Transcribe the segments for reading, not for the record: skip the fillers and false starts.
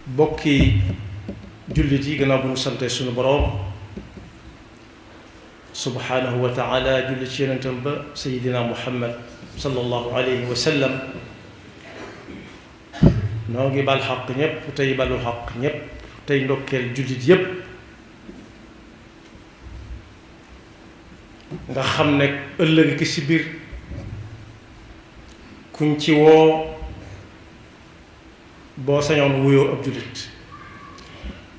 bokki jullit yi gannaaw bu ñu sante suñu boroom subhanahu wa taala julli ci yonentam ba sayidina muhammad sallallahu alayhi wa sallam noo ngi bal xaq ñépp tey balu xaq ñépp tey ndokkeel jullit yépp nga xam ne ëllëg ki si biir kuñ ci woo boo sañoon wuyoo ab jullit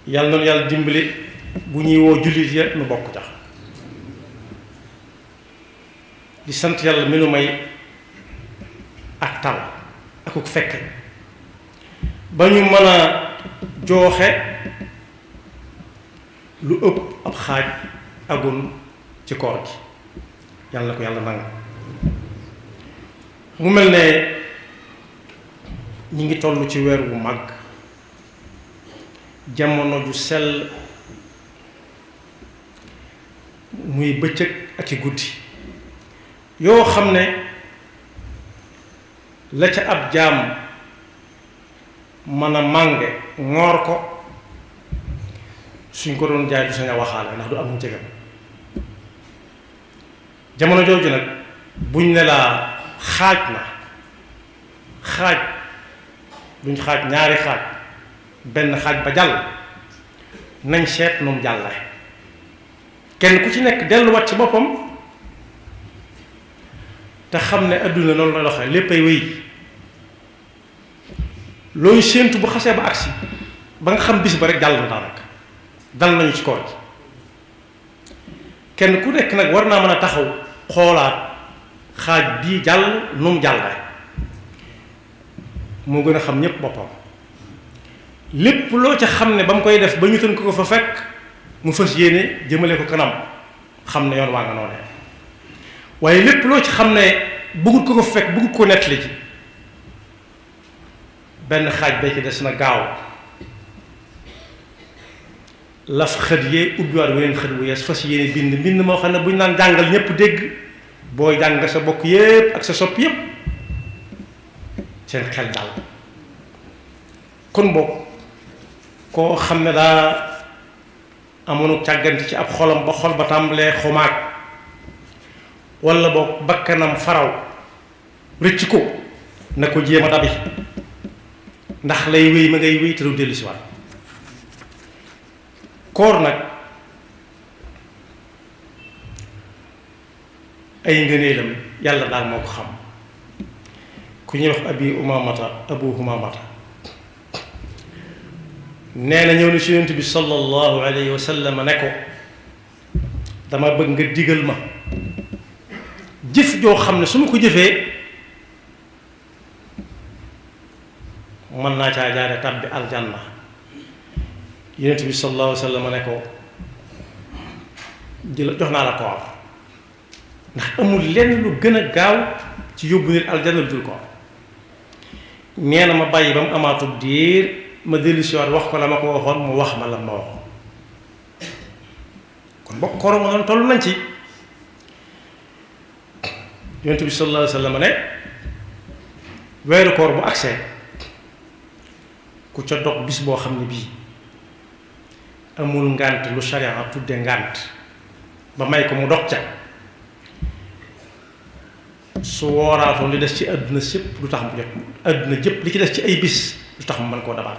yàlla noonu yàlla dimbali bu ñuy woo jullit ya nu bokk tax di sant yàlla mi nu may ak tal akuk fekke ba ñu mën a jooxe lu ëpp ab xaaj agun ci koor gi yàlla na ko yàlla nangu mu mel ne ñi ngi toll ci weer wu màgg jamono ju sell muy bëccëg ak i guddi yoo xam ne la ca ab jaam mën a mànge ngoor ko suñ ko doon jaay du sañ a waxaale ndax du am mu jegam jamono jooju nag buñ ne laa xaaj na xaaj duñ xaaj ñaari xaaj benn xaaj ba jàll nañ seet nu mu jàlle kenn ku ci nekk delluwaat ci boppam te xam ne adduna noonu la doxee léppay wéy looy séentu bu xasee ba agsi ba nga xam bis ba rek jàll na daanaka dal nañu ci koor gi kenn ku nekk nag war naa mën a taxaw xoolaat xaaj bii jàll nu mu jàll rek moo gën a xam ñépp boppam lépp loo ca xam ne ba mu koy def ba ñu tënk ko fa fekk mu fas yéene jëmale ko kanam xam ne yoon waa nga noonee waaye lépp loo ci xam ne bëggut ko fa fekk bëggut ko nettali ci benn xaaj bay ci des na gaaw laf xët yee ubbiwaat weneen xët wu yees fas yéene bind moo xam ne bu ñu naan jàngal ñépp dégg booy jàng sa bokk yépp ak sa sopp yépp seen xel daal kon boog koo xam ne daa amoonu càggante ci ab xolam ba xol ba tàmbalee xumaag walla boog bakkanam faraw rëcc ko na ko jéem a dabi ndax lay wéy ma ngay wéy te du dellu si waat koor nag ay ngëneelam yàlla daal moo ko xam ku ñuy wax abu humamata nee na ñëw na ci yonent bi sallallahu alayhi wa sallam ne ko dama bëgg nga digal ma jëf joo xam ne su ma ko jëfee mën naa caa jaare tàbbi aljanna yonent bi sallallahu alayhi wa sallam ne ko jox naa la koor ndax amul lenn lu gën a gaaw ci yóbbu nit aljanna lu dul koor nee na ma bàyyi ba mu amaatub diir ma dellusiwaat wax ko la ma ko waxoon mu wax ma la ma waxoon kon bokk koor ma doon toll nañ ci yonent bi sallallahu alayhi wa sallam ne weeru koor bu agsee ku ca dog bis boo xam ne bii amul ngànt lu sharia tudde ngànt ba may ko mu dog ca su wooraatoon li des ci àdduna sépp lu tax mu jot àdduna jëpp li ci des ci ay bis lu tax mu mën koo dabaat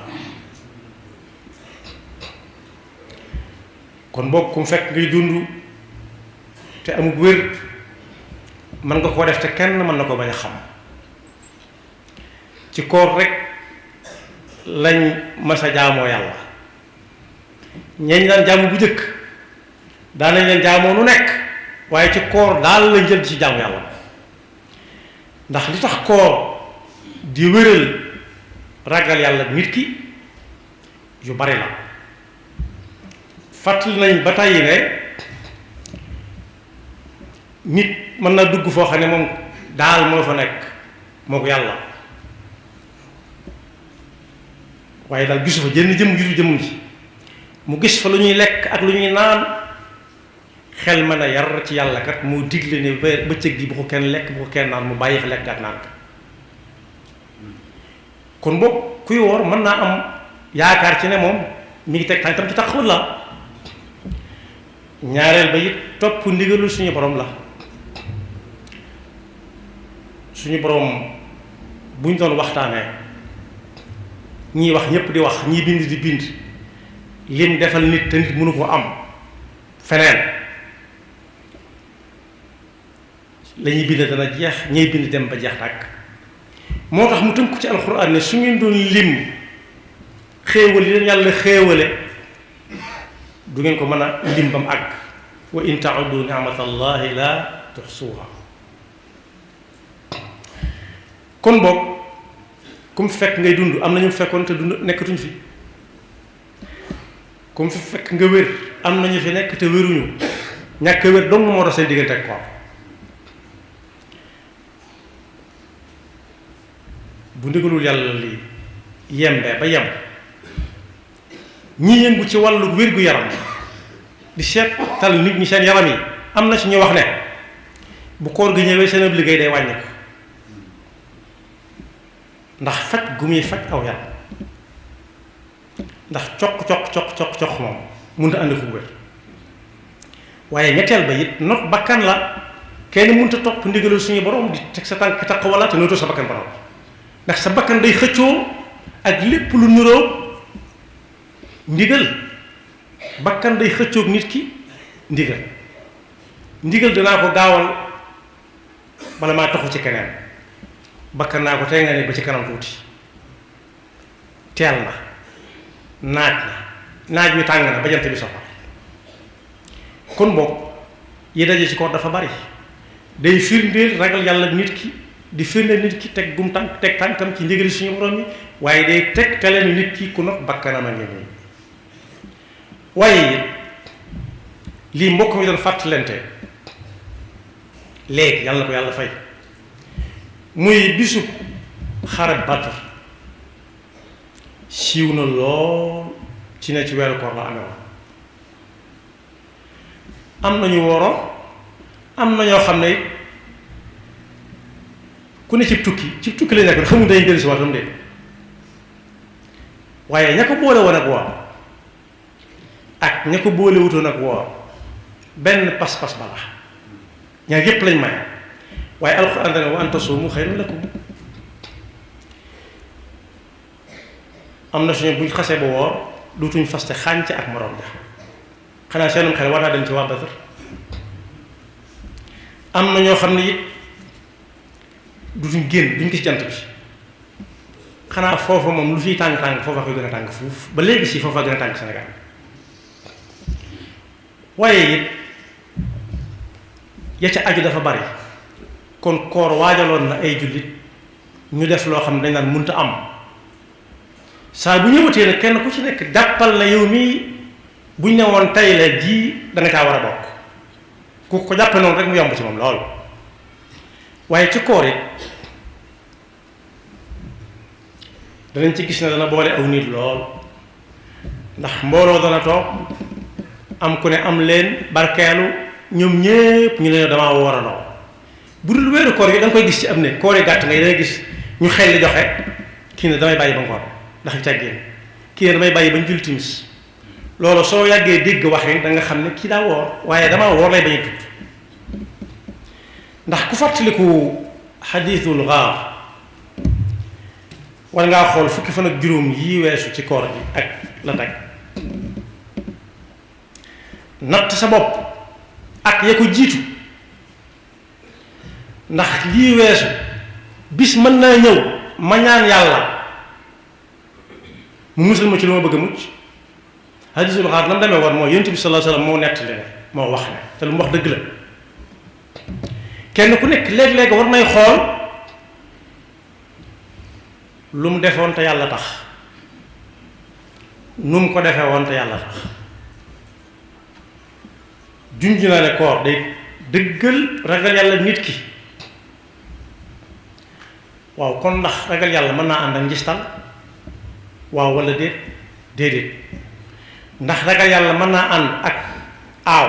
kon bokk ku mu fekk ngay dund te amul wér mën nga koo def te kenn mën na ko bañ a xam ci koor rek lañ masa jaamoo yàlla ñeeñ daan jaamu bu njëkk daanañ leen jaamoo nu nekk waaye ci koor daal lañ jël ci jaamu yàlla ndax li tax koor di wéral ragal yàlla nit ki yu bari la fàttali nañ ba tàyyi ne nit mën na dugg foo xam ne moom daal moo fa nekk moo ko yàlla waaye daal gisu fa jënn jëm gisu jëmm ji mu gis fa lu ñuy lekk ak lu ñuy naan xel mën a yar ci yàlla kat moo digle ne bëccëg gi bu ko kenn lekk bu ko kenn naan mu bàyyi fa lekk ak naan kon boog kuy woor mën naa am yaakaar ci ne moom mi ngi teg tànkam ci taqwallah. ñaareel ba it topp ndigalul suñu borom la. suñu borom buñ doon waxtaanee ñii wax ñëpp di wax ñii bind di bind lim defal nit te nit mënu ko am feneen la ñuy bind dana jeex ñiy bind dem ba jeex tàkk. moo tax mu tënk ci alxuraan ne su ngeen doon lim xéewal yi leen yàlla xéewale du ngeen ko mën a lim ba mu àgg. wa in ta'uddu ni'matallahi la tuhsuha. kon boog kum fekk ngay dund am na ñu fekkoon te dund nekkatuñ fi kum fi fekk nga wér am na ñu fi nekk te wéruñu ñàkk wér dong moo dox seen diggante ak koor. bu ndigalul yàlla li yembee ba yem ñi yëngu ci wàllu wér-gu-yaram di seetal nit ñi seen yaram yi am na ci ñu wax ne bu koor gi ñëwee seen ab liggéey day wàññi ko ndax faj gu muy faj aw yaram ndax coq moom mënut a andi fu wér. waaye ñetteel ba it not bakkan la kenn mënut a topp ndigalul suñu borom di teg sa tànk taqwa te nootoo sa bakkan borom ndax sa bakkan day xëccoo ak lépp lu nuroo ndigal. bakkan day xëccoog nit ki ndigal danaa ko gaawal bala maa taxu ci keneen bakkan naa ko tey nga ne ba ci kanam tuuti teel na naaj wi tàng na ba jant bi soxla. kon boog yi daje ci koor dafa bari day firndeel ragal yàlla nit ki di firndeel nit ki teg tànkam ci ndigali suñu borom yi waaye day teg tele ni nit ki ku not bakkanam a ngi nii. waaye lii mbokk mi doon fàttalante léegi yàlla na ko yàlla fay muy bisu xare Badr siiw na lool ci ne ci weeru koor la amee woon. am nañu woro am na ñoo xam ne ku ne cib tukki la nekk xamul dañuy dellu si waatam de waaye ña ko boole woon ak woor ak ña ko boole wutoon ak woor benn pas-pas bala ñaar yépp lañ may waaye alxuraan dana wa an tasuumu xayrun lakum. am na suñu buñ xasee ba woor dutuñ faste xànc ak morom ja xanaa seenum xel war naa dem ci waa Badr. am na ñoo xam ne it dutuñ génn duñ gis jant bi xanaa foofa moom lu fiy tàng-tàng foofa koy gën a tàng fuuf ba léegi si foofa gën a tàng Sénégal. waaye it ya ca aju dafa bari kon koor waajaloon na ay jullit ñu def loo xam ne dañ naan mënta am saa bu ñëwatee nag kenn ku ci nekk jàppal na yow mii buñ ne woon tey la ji da nga caa war a bokk ku ko jàppe noonu rek mu yomb ci moom loolu. waaye ci koor it danañ ci gis ne dana boole aw nit lool ndax mbooloo dana toog am ku ne am leen barkeelu ñoom ñépp ñu ne damaa war a noo bu dul weeru koor yi da nga koy gis ci am ne koor yi gàtt nga yi dangay gis ñu xel li joxe kii ne damay bàyyi ba ngoon ndax càggeen kii ne damay bàyyi ba julli timis loolu soo yàggee dégg wax yi da nga xam ne kii daa woor waaye damaa woor lay bañ a tudd. ndax ku fàttaliku xadiisul gaar war ngaa xool fukki fan ak juróom yi weesu ci koor gi ak la teg natt sa bopp ak ya ko jiitu ndax lii weesu bis mën naa ñëw ma ñaan yàlla mu musal ma ci lu ma bëgg a mucc. xadiisul gaar nam demee woon mooy yonent bi sallallahu alayhi wasallam moo nettali ne moo wax ne te lu mu wax dëgg la. kenn ku nekk léeg-léeg war nay xool lu mu defoon te yàlla tax nu mu ko defee woon te yàlla tax junj na ne koor day dëggal ragal yàlla nit ki. waaw kon ndax ragal yàlla mën naa ànd ak njistal waaw walla déedéet ndax ragal yàlla mën naa ànd ak aaw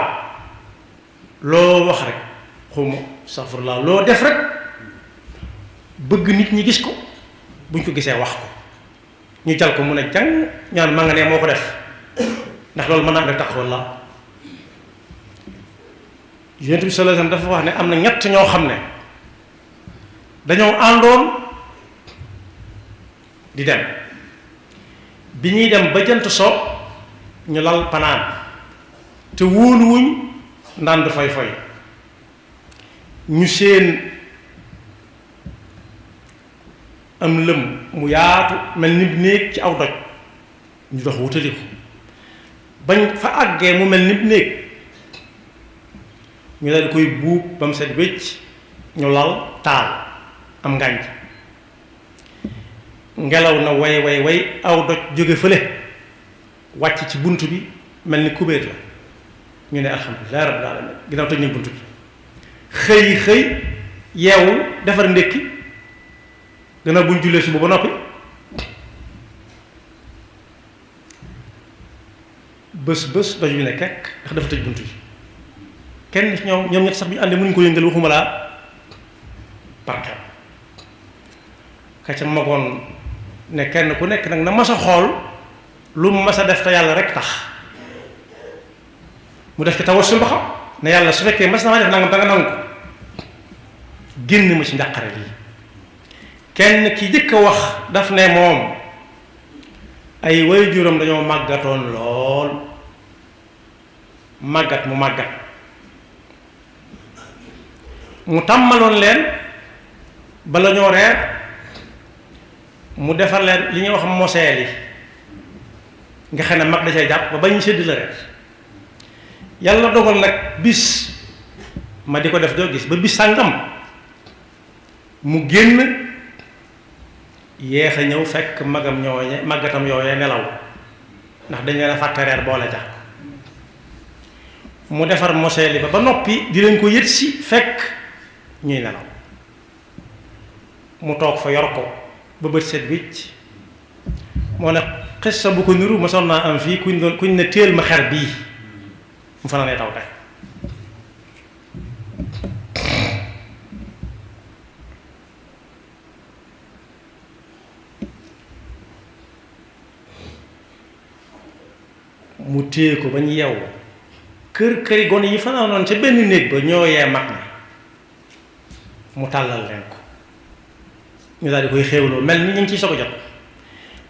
loo wax rek xuma safurlaa loo def rek bëgg nit ñi gis ko buñ ko gisee wax ko ñu jal ko mu ne jàng ñaan ma nga ne moo ko def ndax loolu mën naa nga taqwa la Yonent bi sallallahu alayhi wasallam dafa wax ne am na ñett ñoo xam ne dañoo àndoon di dem bi ñuy dem ba jant so ñu lal panaan te wóoluwuñ ndànd foy foy ñu seen am lëm mu yaatu mel ni néeg ci aw doj ñu dox wutali ko bañ fa àggee mu mel ni néeg ñu daal di koy buub ba mu set wécc ñu lal taal am ngànj ngelaw na way way way aw doj jóge fële wàcc ci bunt bi mel ni kubéer la ñu ne alhamdulilah rabbil alamin ginnaaw tëj nañ bunt bi xëy yeewu defar ndékki gannaaw buñ jullee suba ba noppi bés doj bi ne kekk ndax dafa tëj bunt bi kenn ci ñoom ñett sax bi ñu àndee mënuñ ko yëngal waxuma laa barke ka ca magoon ne kenn ku nekk nag na mas a xool lu mu mas a def te yàlla rek tax mu def ci tawassul ba xam ne yàlla su fekkee mas na ma def nangam danga nangu ko génn ma ci njàqare lii kenn ki jëkk a wax daf ne moom ay waajuram dañoo màggatoon lool màggat mu tàmmaloon leen bala ñoo reer mu defar leen li ñuy wax moseel yi nga xam ne mag da cay jàpp ba bañ sédd la reer yàlla dogal nag bis ma di ko def doo gis ba bis sàngam mu génn yéex a ñëw fekk màggatam yooyee nelaw ndax dañ leen a fàtte reer boole ja mu defar moseel yi ba noppi di leen ko yët si fekk ñuy nelaw mu toog fa yor ko ba bët set wicc moo ne xissa bu ko niru ma son naa am fii kuñ ne téel ma xer bii mu fanaanee taw tey mu téye ko ba ñu yeewu këri gone yi fanaanoon ca benn néeg ba ñoo yee mag na mu tàllal leen ko ñu daal di koy xéewloo mel ni ñu ngi ciy soog a jot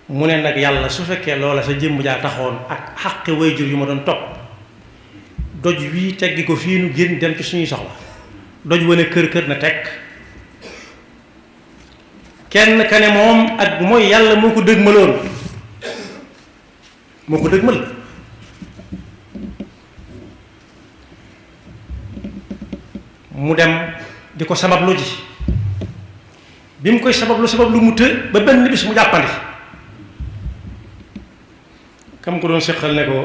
mu ne nag yàlla su fekkee loola sa jëmm jaa taxoon ak xaqi wayjur yu ma doon topp doj wii teggi ko fii nu génn dem ci suñuy soxla doj wane kër na tekk kenn ka ne moom ak mooy yàlla moo ko dëgmaloon moo ko dëgmal mu dem di ko sabablu ji bi mu koy sabablu mu të ba benn bis mu jàppandi kam ko doon séqal ne ko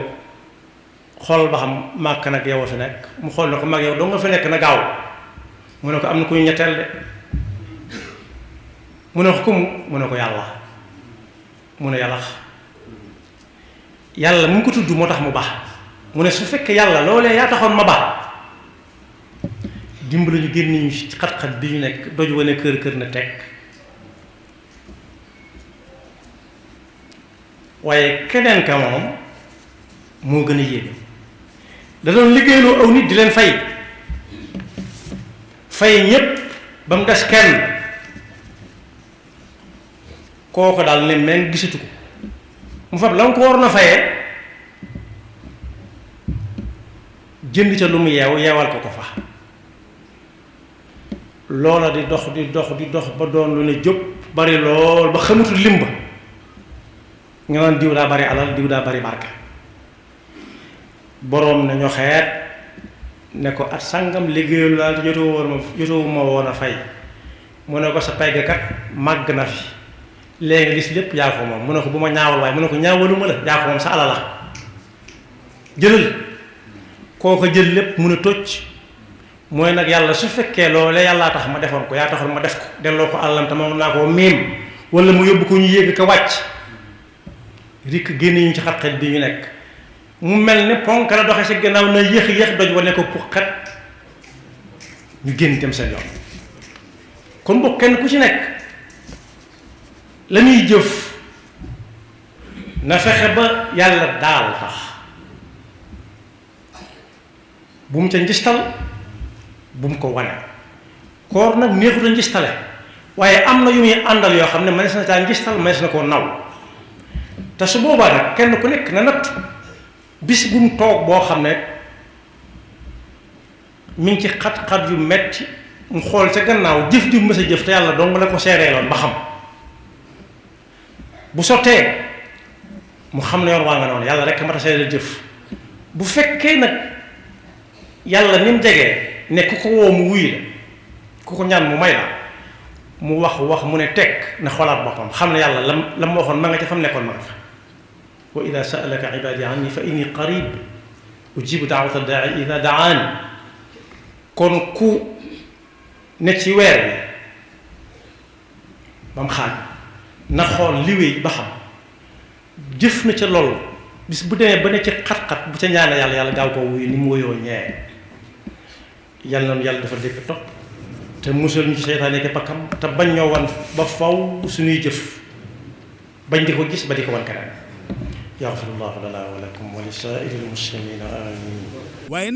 xool ba xam màkk nag yow a fi nekk mu xool ne ko mag yow doo nga fi nekk na gaaw mu ne ko am na kuy ñetteel de mu ne ko mu ne ko yàlla mu ne yàlla mu ngi ko tudd moo tax mu baax mu ne su fekkee yàlla loolee yaa taxoon ma baax dimbali ñu génn ñu ci xat-xat bi ñu nekk doj wane kër na teg waaye keneen ka moom moo gën a yéeme da doon liggéeyloo aw nit di leen fay ñépp ba mu des kenn kooko daal ne men gisatu ko mu fab la nga ko waroon a fayee jënd ca lu mu yeewal ko fa loola di dox ba doon lu ne jóg bari lool ba xamatul limba nga naan diw daa bari alal diw daa bari barke boroom ne ñoo xeet ne ko at sàngam liggéeyul daal te jotowu ma woon a fay mu ne ko sa payga kat màgg na fi léegi lis lépp yaa ko moom mu ne ko bu ma ñaawal waaye mu ne ko ñaawaluma la yaa ko moom sa alal la jëlal koo ko jël lépp mun a tocc mooy nag yàlla su fekkee loolee yàllaa tax ma defoon ko yaa taxoon ma def ko delloo ko àllam te ma naa koo miim wala mu yóbbu ko ñu yéeg ko wàcc rikk génn ñu ci xat-xat bi ñu nekk mu mel ne ponk la doxe si gannaaw na yéex doj wane ko pour xet ñu génn dem seen yoon kon bokk kenn ku ci nekk la muy jëf na fexe ba yàlla daal tax bu mu ca njistal bu mu ko wane koor nag neexut a njistale waaye am na yu muy àndal yoo xam ne mënees na caa njistal mënees na koo naw te su boobaa nag kenn ku nekk na natt bis bu mu toog boo xam ne mi ngi ci xat-xat yu metti mu xool ca gannaaw jëf ju mës a jëf te yàlla dong la ko seereeloon ba xam bu sottee mu xam ne yoon waa nga noonu yàlla rek mat a seereel jëf bu fekkee nag yàlla ni mu jegee ne ku ko woo mu wuy la ku ko ñaan mu may la mu wax mu ne tekk na xoolaat boppam xam ne yàlla lam waxoon ma nga ca fam nekkoon ma nga fa wa ida sa'alaka ibadi anni fa inni qarib ujibu daawata daai ida daani kon ku ne ci weer bi ba mu xaaj na xool liwéey ba xam jëf na ca loolu bis bu demee ba ne ci xat-xat bu ca ñaane yàlla yàlla gaaw koo wuyu ni mu woyoo ñee yàlla noonu yàlla dafa dégg topp te musal ñu ci seytaane ki pakkam te bañ ñoo wan ba faw suñuy jëf bañ di ko gis ba di ko wan keneen yaxfirullahu lana wa lakum wa li saa'iril muslimina amin.